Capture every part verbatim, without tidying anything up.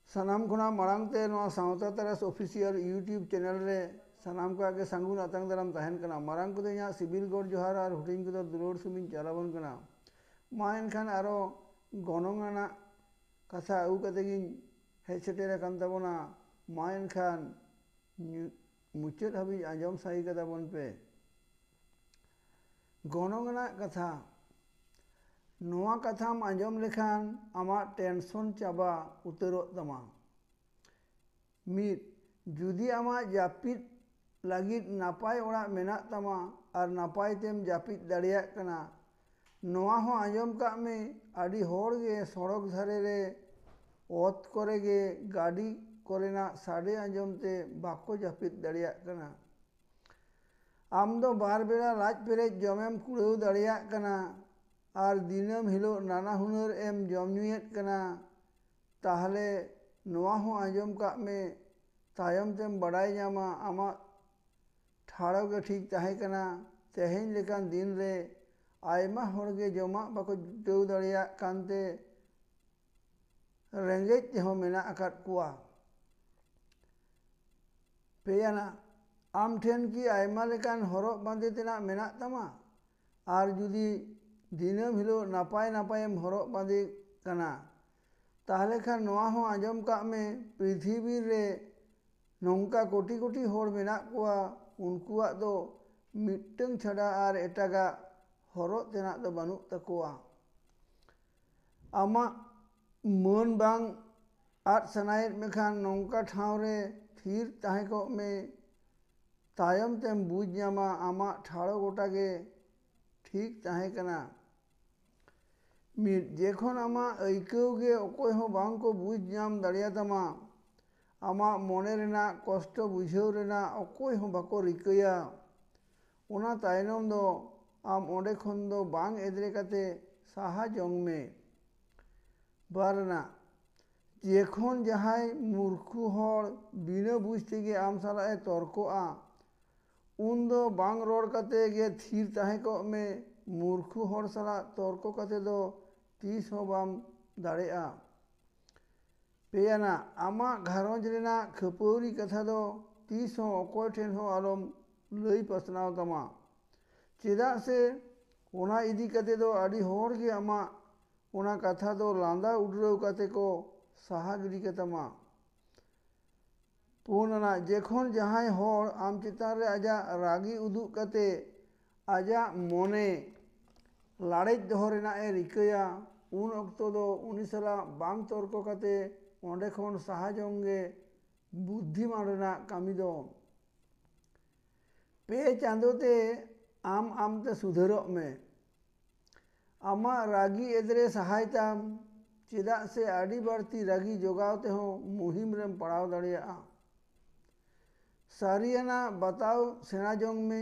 ᱥᱟᱱᱟᱢ ᱠᱷᱚᱱᱟᱜ ᱢᱟᱲᱟᱝ ᱛᱮ ᱱᱚᱣᱟ ᱥᱟᱶᱛᱟ ᱛᱟᱨᱟᱥ ᱚᱯᱷᱤᱥᱤᱭᱟᱞ YouTube ᱪᱮᱱᱮᱞ ᱨᱮ ᱥᱟᱱᱟᱢ ᱠᱚᱣᱟᱜ ᱜᱮ ᱥᱟᱹᱜᱩᱱ ᱟᱛᱟᱝ ᱫᱟᱨᱟᱢ ᱛᱟᱦᱮᱱ ᱠᱟᱱᱟ᱾ ᱢᱟᱨᱟᱝ ᱠᱚᱫᱚ ᱤᱧᱟᱹᱜ ᱥᱤᱵᱤᱞ ᱜᱚᱰ ᱡᱚᱦᱟᱨ ᱟᱨ ᱦᱩᱰᱤᱧ ᱠᱚᱫᱚ ᱫᱩᱞᱟᱹᱲ ᱥᱩᱢᱤᱧ ᱪᱟᱞ ᱟᱵᱚᱱ ᱠᱟᱱᱟ᱾ ᱢᱟ ᱮᱱᱠᱷᱟᱱ ᱟᱨᱚ ᱜᱚᱱᱚᱝ ᱟᱱᱟᱜ ᱠᱟᱛᱷᱟ ᱟᱹᱜᱩ ᱠᱟᱛᱮ ᱜᱤᱧ ᱦᱮᱡ ᱥᱮᱴᱮᱨ ᱟᱠᱟᱱ ᱛᱟᱵᱚᱱᱟ᱾ ᱢᱟ ᱮᱱᱠᱷᱟᱱ ᱧᱩ-, ᱢᱩᱪᱟᱹᱫ ᱦᱟᱹᱵᱤᱡ ᱟᱸᱡᱚᱢ ᱥᱟᱹᱦᱤ ᱠᱟᱛᱟ ᱵᱚᱱ ᱯᱮ᱾ ᱜᱚᱱᱚᱝ ᱟᱱᱟᱜ ᱠᱟᱛᱷᱟ᱾ ᱱᱚᱣᱟ ᱠᱟᱛᱷᱟᱢ ᱟᱸᱡᱚᱢ ᱞᱮᱠᱷᱟᱱ ᱟᱢᱟᱜ ᱴᱮᱱᱥᱚᱱ ᱪᱟᱵᱟ ᱩᱛᱟᱹᱨᱚᱜ ᱛᱟᱢᱟ᱾ ᱢᱤᱫ, ᱡᱩᱫᱤ ᱟᱢᱟᱜ ᱡᱟᱹᱯᱤᱫ ᱞᱟᱹᱜᱤᱫ ᱱᱟᱯᱟᱭ ᱚᱲᱟᱜ ᱢᱮᱱᱟᱜ ᱛᱟᱢᱟ ᱟᱨ ᱱᱟᱯᱟᱭ ᱛᱮᱢ ᱡᱟᱹᱯᱤᱫ ᱫᱟᱲᱮᱭᱟᱜ ᱠᱟᱱᱟ, ᱱᱚᱣᱟ ᱦᱚᱸ ᱟᱸᱡᱚᱢ ᱠᱟᱜ ᱢᱮ, ᱟᱹᱰᱤ ᱦᱚᱲ ᱜᱮ ᱥᱚᱲᱚᱠ ᱫᱷᱟᱨᱮ ᱨᱮ, ᱚᱛ ᱠᱚᱨᱮ ᱜᱮ ᱜᱟᱹᱰᱤ ᱠᱚᱨᱮᱱᱟᱜ ᱥᱟᱰᱮ ᱟᱸᱡᱚᱢ ᱛᱮ ᱵᱟᱠᱚ ᱡᱟᱹᱯᱤᱫ ᱫᱟᱲᱮᱭᱟᱜ ᱠᱟᱱᱟ᱾ ᱟᱢ ᱫᱚ ᱵᱟᱨ ᱵᱮᱲᱟ ᱞᱟᱡ ᱯᱮᱨᱮᱡ ᱡᱚᱢᱮᱢ ᱠᱩᱲᱟᱹᱣ ᱫᱟᱲᱮᱭᱟᱜ ᱠᱟᱱᱟ ᱟᱨ ᱫᱤᱱᱟᱹᱢ ᱦᱤᱞᱳᱜ ᱱᱟᱱᱟ ᱦᱩᱱᱟᱹᱨ ᱮᱢ ᱡᱚᱢ ᱧᱩᱭᱮᱫ ᱠᱟᱱᱟ, ᱛᱟᱦᱞᱮ ᱱᱚᱣᱟ ᱦᱚᱸ ᱟᱸᱡᱚᱢ ᱠᱟᱜ ᱢᱮ, ᱛᱟᱭᱚᱢ ᱛᱮᱢ ᱵᱟᱰᱟᱭ ᱧᱟᱢᱟ ᱟᱢᱟᱜ ᱴᱷᱟᱲᱚ ᱜᱮ ᱴᱷᱤᱠ ᱛᱟᱦᱮᱸ ᱠᱟᱱᱟ᱾ ᱛᱮᱦᱮᱧ ᱞᱮᱠᱟᱱ ᱫᱤᱱ ᱨᱮ ᱟᱭᱢᱟ ᱦᱚᱲ ᱜᱮ ᱡᱚᱢᱟᱜ ᱵᱟᱠᱚ ᱡᱩᱴᱟᱹᱣ ᱫᱟᱲᱮᱭᱟᱜ ᱠᱟᱱᱛᱮ ᱨᱮᱸᱜᱮᱡ ᱛᱮᱦᱚᱸ ᱢᱮᱱᱟᱜ ᱟᱠᱟᱫ ᱠᱚᱣᱟ᱾ ᱯᱮᱭᱟᱱᱟᱜ, ᱟᱢ ᱴᱷᱮᱱ ᱠᱤ ᱟᱭᱢᱟ ᱞᱮᱠᱟᱱ ᱦᱚᱨᱚᱜ ᱵᱟᱸᱫᱮ ᱛᱮᱱᱟᱜ ᱢᱮᱱᱟᱜ ᱛᱟᱢᱟ? ᱟᱨ ᱡᱩᱫᱤ ᱫᱤᱱᱟᱹᱢ ᱦᱤᱞᱳᱜ ᱱᱟᱯᱟᱭ ᱱᱟᱯᱟᱭᱮᱢ ᱦᱚᱨᱚᱜ ᱵᱟᱸᱫᱮ ᱠᱟᱱᱟ, ᱛᱟᱦᱞᱮ ᱠᱷᱟᱱ ᱱᱚᱣᱟ ᱦᱚᱸ ᱟᱸᱡᱚᱢ ᱠᱟᱜ ᱢᱮ, ᱯᱨᱤᱛᱷᱤᱵᱤ ᱨᱮ ᱱᱚᱝᱠᱟ ᱠᱳᱴᱤ ᱠᱳᱴᱤ ᱦᱚᱲ ᱢᱮᱱᱟᱜ ᱠᱚᱣᱟ, ᱩᱱᱠᱩᱣᱟᱜ ᱫᱚ ᱢᱤᱫᱴᱟᱹᱝ ᱪᱷᱟᱰᱟ ᱟᱨ ᱮᱴᱟᱜᱟᱜ ᱦᱚᱨᱚᱜ ᱛᱮᱱᱟᱜ ᱫᱚ ᱵᱟᱹᱱᱩᱜ ᱛᱟᱠᱚᱣᱟ᱾ ᱟᱢᱟᱜ ᱢᱟᱹᱱ ᱵᱟᱝ ᱟᱫ ᱥᱟᱱᱟᱭᱮᱫ ᱢᱮᱠᱷᱟᱱ ᱱᱚᱝᱠᱟ ᱴᱷᱟᱶ ᱨᱮ ᱛᱷᱤᱨ ᱛᱟᱦᱮᱸ ᱠᱚᱜ ᱢᱮ᱾ ᱛᱟᱭᱚᱢ ᱛᱮᱢ ᱵᱩᱡᱽ ᱧᱟᱢᱟ ᱟᱢᱟᱜ ᱴᱷᱟᱲᱚ ᱜᱚᱴᱟ ᱜᱮ ᱴᱷᱤᱠ ᱛᱟᱦᱮᱸ ᱠᱟᱱᱟ᱾ ᱢᱤᱫ, ᱡᱮᱠᱷᱚᱱ ᱟᱢᱟᱜ ᱟᱹᱭᱠᱟᱹᱣ ᱜᱮ ᱚᱠᱚᱭ ᱦᱚᱸ ᱵᱟᱝ ᱠᱚ ᱵᱩᱡᱽ ᱧᱟᱢ ᱫᱟᱲᱮᱭᱟᱛᱟᱢᱟ, ᱟᱢᱟᱜ ᱢᱚᱱᱮ ᱨᱮᱱᱟᱜ ᱠᱚᱥᱴᱚ ᱵᱩᱡᱷᱟᱹᱣ ᱨᱮᱱᱟᱜ ᱚᱠᱚᱭ ᱦᱚᱸ ᱵᱟᱠᱚ ᱨᱤᱠᱟᱹᱭᱟ, ᱚᱱᱟ ᱛᱟᱭᱱᱚᱢ ᱫᱚ ᱟᱢ ᱚᱸᱰᱮ ᱠᱷᱚᱱ ᱫᱚ ᱵᱟᱝ ᱮᱫᱽᱨᱮ ᱠᱟᱛᱮ ᱥᱟᱦᱟ ᱡᱚᱝ ᱢᱮ᱾ ᱵᱟᱨ ᱨᱮᱱᱟᱜ, ᱡᱮᱠᱷᱚᱱ ᱡᱟᱦᱟᱸᱭ ᱢᱩᱨᱠᱷᱩ ᱦᱚᱲ ᱵᱤᱱᱟᱹ ᱵᱩᱡᱽ ᱛᱮᱜᱮ ᱟᱢ ᱥᱟᱞᱟᱜ ᱮ ᱛᱚᱨᱠᱚᱜᱼᱟ, ᱩᱱ ᱫᱚ ᱵᱟᱝ ᱨᱚᱲ ᱠᱟᱛᱮ ᱜᱮ ᱛᱷᱤᱨ ᱛᱟᱦᱮᱸ ᱠᱚᱜ ᱢᱮ᱾ ᱢᱩᱨᱠᱷᱩ ᱦᱚᱲ ᱥᱟᱞᱟᱜ ᱛᱚᱨᱠᱚ ᱠᱟᱛᱮ ᱫᱚ ᱛᱤᱥ ᱦᱚᱸ ᱵᱟᱢ ᱫᱟᱲᱮᱭᱟᱜᱼᱟ᱾ ᱯᱮᱭᱟᱱᱟᱜ, ᱟᱢᱟᱜ ᱜᱷᱟᱨᱚᱸᱡᱽ ᱨᱮᱱᱟᱜ ᱠᱷᱟᱹᱯᱟᱹᱨᱤ ᱠᱟᱛᱷᱟ ᱫᱚ ᱛᱤᱥ ᱦᱚᱸ ᱚᱠᱚᱭ ᱴᱷᱮᱱ ᱦᱚᱸ ᱟᱞᱚᱢ ᱞᱟᱹᱭ ᱯᱟᱥᱱᱟᱣ ᱛᱟᱢᱟ᱾ ᱪᱮᱫᱟᱜ ᱥᱮ ᱚᱱᱟ ᱤᱫᱤ ᱠᱟᱛᱮ ᱫᱚ ᱟᱹᱰᱤ ᱦᱚᱲ ᱜᱮ ᱟᱢᱟᱜ ᱚᱱᱟ ᱠᱟᱛᱷᱟ ᱫᱚ ᱞᱟᱸᱫᱟ ᱩᱰᱨᱟᱹᱣ ᱠᱟᱛᱮ ᱠᱚ ᱥᱟᱦᱟ ᱜᱤᱰᱤ ᱠᱟᱛᱟᱢᱟ᱾ ᱯᱩᱱ ᱟᱱᱟᱜ, ᱡᱮᱠᱷᱚᱱ ᱡᱟᱦᱟᱸᱭ ᱦᱚᱲ ᱟᱢ ᱪᱮᱛᱟᱱ ᱨᱮ ᱟᱡᱟᱜ ᱨᱟᱹᱜᱤ ᱩᱫᱩᱜ ᱠᱟᱛᱮ ᱟᱡᱟᱜ ᱢᱚᱱᱮ ᱞᱟᱲᱮᱡ ᱫᱚᱦᱚ ᱨᱮᱱᱟᱜ ᱮ ᱨᱤᱠᱟᱹᱭᱟ, ᱩᱱ ᱚᱠᱛᱚ ᱫᱚ ᱩᱱᱤ ᱥᱟᱞᱟᱜ ᱵᱟᱝ ᱛᱚᱨᱠᱚ ᱠᱟᱛᱮ ᱚᱸᱰᱮ ᱠᱷᱚᱱ ᱥᱟᱦᱟ ᱡᱚᱝ ᱜᱮ ᱵᱩᱫᱽᱫᱷᱤᱢᱟᱱ ᱨᱮᱱᱟᱜ ᱠᱟᱹᱢᱤ ᱫᱚ᱾ ᱯᱮ ᱪᱟᱸᱫᱳ ᱛᱮ ᱟᱢ ᱟᱢᱛᱮ ᱥᱩᱫᱷᱟᱹᱨᱚᱜ ᱢᱮ᱾ ᱟᱢᱟᱜ ᱨᱟᱹᱜᱤ ᱮᱫᱽᱨᱮ ᱥᱟᱦᱟᱭ ᱛᱟᱢ, ᱪᱮᱫᱟᱜ ᱥᱮ ᱟᱹᱰᱤ ᱵᱟᱹᱲᱛᱤ ᱨᱟᱹᱜᱤ ᱡᱚᱜᱟᱣ ᱛᱮᱦᱚᱸ ᱢᱩᱦᱤᱢ ᱨᱮᱢ ᱯᱟᱲᱟᱣ ᱫᱟᱲᱮᱭᱟᱜᱼᱟ᱾ ᱥᱟᱹᱨᱤᱭᱟᱱᱟᱜ ᱵᱟᱛᱟᱣ ᱥᱮᱬᱟ ᱡᱚᱝ ᱢᱮ᱾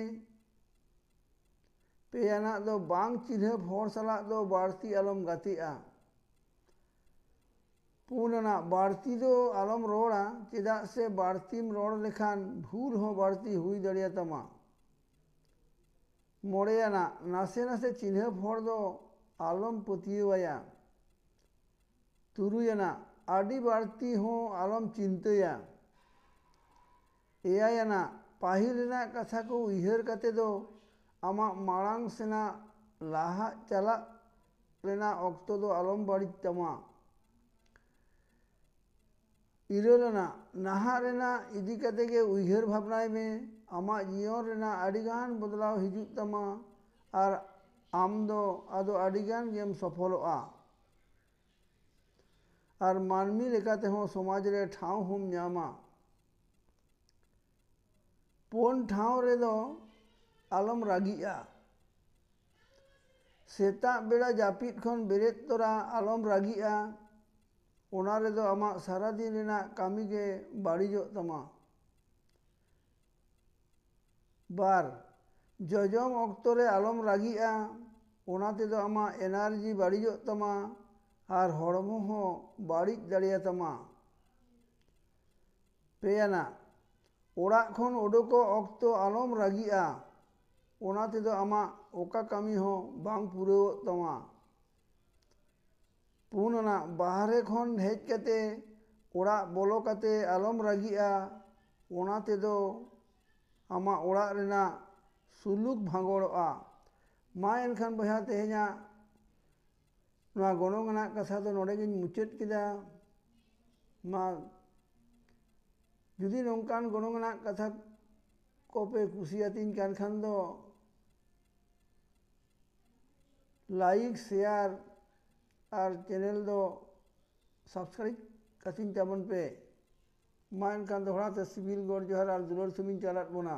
ᱯᱮᱭᱟᱱᱟᱜ ᱫᱚ ᱵᱟᱝ ᱪᱤᱱᱦᱟᱹᱯ ᱦᱚᱲ ᱥᱟᱞᱟᱜ ᱫᱚ ᱵᱟᱹᱲᱛᱤ ᱟᱞᱚᱢ ᱜᱟᱛᱮᱜᱼᱟ᱾ ᱯᱩᱱ ᱟᱱᱟᱜ, ᱵᱟᱹᱲᱛᱤ ᱫᱚ ᱟᱞᱚᱢ ᱨᱚᱲᱟ, ᱪᱮᱫᱟᱜ ᱥᱮ ᱵᱟᱹᱲᱛᱤᱢ ᱨᱚᱲ ᱞᱮᱠᱷᱟᱱ ᱵᱷᱩᱞ ᱦᱚᱸ ᱵᱟᱹᱲᱛᱤ ᱦᱩᱭ ᱫᱟᱲᱮᱭᱟᱛᱟᱢᱟ᱾ ᱢᱚᱬᱮ ᱟᱱᱟᱜ, ᱱᱟᱥᱮ ᱱᱟᱥᱮ ᱪᱤᱱᱦᱟᱹᱯ ᱦᱚᱲ ᱫᱚ ᱟᱞᱚᱢ ᱯᱟᱹᱛᱭᱟᱹᱣᱟᱭᱟ᱾ ᱛᱩᱨᱩᱭ ᱟᱱᱟᱜ, ᱟᱹᱰᱤ ᱵᱟᱹᱲᱛᱤ ᱦᱚᱸ ᱟᱞᱚᱢ ᱪᱤᱱᱛᱟᱹᱭᱟ᱾ ᱮᱭᱟᱭ ᱟᱱᱟᱜ, ᱯᱟᱹᱦᱤᱞ ᱨᱮᱱᱟᱜ ᱠᱟᱛᱷᱟ ᱠᱚ ᱩᱭᱦᱟᱹᱨ ᱠᱟᱛᱮ ᱫᱚ ᱟᱢᱟᱜ ᱢᱟᱲᱟᱝ ᱥᱮᱱᱟᱜ ᱞᱟᱦᱟᱜ ᱪᱟᱞᱟᱜ ᱨᱮᱱᱟᱜ ᱚᱠᱛᱚ ᱫᱚ ᱟᱞᱚᱢ ᱵᱟᱹᱲᱤᱡ ᱛᱟᱢᱟ᱾ ᱤᱨᱟᱹᱞ ᱟᱱᱟᱜ, ᱱᱟᱦᱟᱜ ᱨᱮᱱᱟᱜ ᱤᱫᱤ ᱠᱟᱛᱮ ᱜᱮ ᱩᱭᱦᱟᱹᱨ ᱵᱷᱟᱵᱽᱱᱟᱭ ᱢᱮ᱾ ᱟᱢᱟᱜ ᱡᱤᱭᱚᱱ ᱨᱮᱱᱟᱜ ᱟᱹᱰᱤᱜᱟᱱ ᱵᱚᱫᱞᱟᱣ ᱦᱤᱡᱩᱜ ᱛᱟᱢᱟ ᱟᱨ ᱟᱢ ᱫᱚ ᱟᱫᱚ ᱟᱹᱰᱤᱜᱟᱱ ᱜᱮᱢ ᱥᱚᱯᱷᱚᱞᱚᱜᱼᱟ ᱟᱨ ᱢᱟᱹᱱᱢᱤ ᱞᱮᱠᱟ ᱛᱮᱦᱚᱸ ᱥᱚᱢᱟᱡᱽ ᱨᱮ ᱴᱷᱟᱶ ᱦᱚᱸᱢ ᱧᱟᱢᱟ᱾ ᱯᱩᱱ ᱴᱷᱟᱶ ᱨᱮᱫᱚ ᱟᱞᱚᱢ ᱨᱟᱹᱜᱤᱜᱼᱟ᱾ ᱥᱮᱛᱟᱜ ᱵᱮᱲᱟ ᱡᱟᱹᱯᱤᱫ ᱠᱷᱚᱱ ᱵᱮᱨᱮᱫ ᱛᱚᱨᱟ ᱟᱞᱚᱢ ᱨᱟᱹᱜᱤᱜᱼᱟ, ᱚᱱᱟ ᱨᱮᱫᱚ ᱟᱢᱟᱜ ᱥᱟᱨᱟ ᱫᱤᱱ ᱨᱮᱱᱟᱜ ᱠᱟᱹᱢᱤ ᱜᱮ ᱵᱟᱹᱲᱤᱡᱚᱜ ᱛᱟᱢᱟ᱾ ᱵᱟᱨ, ᱡᱚᱡᱚᱢ ᱚᱠᱛᱚ ᱨᱮ ᱟᱞᱚᱢ ᱨᱟᱹᱜᱤᱜᱼᱟ, ᱚᱱᱟ ᱛᱮᱫᱚ ᱟᱢᱟᱜ ᱮᱱᱟᱨᱡᱤ ᱵᱟᱹᱲᱤᱡᱚᱜ ᱛᱟᱢᱟ ᱟᱨ ᱦᱚᱲᱢᱚ ᱦᱚᱸ ᱵᱟᱹᱲᱤᱡ ᱫᱟᱲᱮᱭᱟᱛᱟᱢᱟ᱾ ᱯᱮᱭᱟᱱᱟᱜ, ᱚᱲᱟᱜ ᱠᱷᱚᱱ ᱩᱰᱩᱠᱚᱜ ᱚᱠᱛᱚ ᱟᱞᱚᱢ ᱨᱟᱹᱜᱤᱜᱼᱟ, ᱚᱱᱟ ᱛᱮᱫᱚ ᱟᱢᱟᱜ ᱚᱠᱟ ᱠᱟᱹᱢᱤ ᱦᱚᱸ ᱵᱟᱝ ᱯᱩᱨᱟᱹᱣᱚᱜ ᱛᱟᱢᱟ᱾ ᱯᱩᱱ ᱟᱱᱟᱜ, ᱵᱟᱦᱨᱮ ᱠᱷᱚᱱ ᱦᱮᱡ ᱠᱟᱛᱮ ᱚᱲᱟᱜ ᱵᱚᱞᱚ ᱠᱟᱛᱮ ᱟᱞᱚᱢ ᱨᱟᱹᱜᱤᱜᱼᱟ, ᱚᱱᱟ ᱛᱮᱫᱚ ᱟᱢᱟᱜ ᱚᱲᱟᱜ ᱨᱮᱱᱟᱜ ᱥᱩᱞᱩᱠ ᱵᱷᱟᱸᱜᱚᱲᱚᱜᱼᱟ᱾ ᱢᱟ ᱮᱱᱠᱷᱟᱱ ᱵᱚᱭᱦᱟ, ᱛᱮᱦᱮᱧᱟᱜ ᱱᱚᱣᱟ ᱜᱚᱱᱚᱝ ᱟᱱᱟᱜ ᱠᱟᱛᱷᱟ ᱫᱚ ᱱᱚᱰᱮ ᱜᱤᱧ ᱢᱩᱪᱟᱹᱫ ᱠᱮᱫᱟ᱾ ᱢᱟ, ᱡᱩᱫᱤ ᱱᱚᱝᱠᱟᱱ ᱜᱚᱱᱚᱝ ᱟᱱᱟᱜ ᱠᱟᱛᱷᱟ ᱠᱚᱯᱮ ᱠᱩᱥᱤᱭᱟᱛᱤᱧ ᱠᱟᱱ ᱠᱷᱟᱱ ᱫᱚ, ᱞᱟᱭᱤᱠ, ᱥᱮᱭᱟᱨ ᱟᱨ ᱪᱮᱱᱮᱞ ᱫᱚ ᱥᱟᱵᱥᱠᱨᱟᱭᱤᱵ ᱠᱟᱹᱛᱤᱧ ᱛᱟᱵᱚᱱ ᱯᱮ᱾ ᱢᱟ ᱮᱱᱠᱷᱟᱱ ᱫᱚᱦᱲᱟ ᱛᱮ ᱥᱤᱵᱤᱞ ᱜᱚᱰ ᱡᱚᱦᱟᱨ ᱟᱨ ᱫᱩᱞᱟᱹᱲ ᱥᱩᱢᱤᱧ ᱪᱟᱞᱟᱫ ᱵᱚᱱᱟ᱾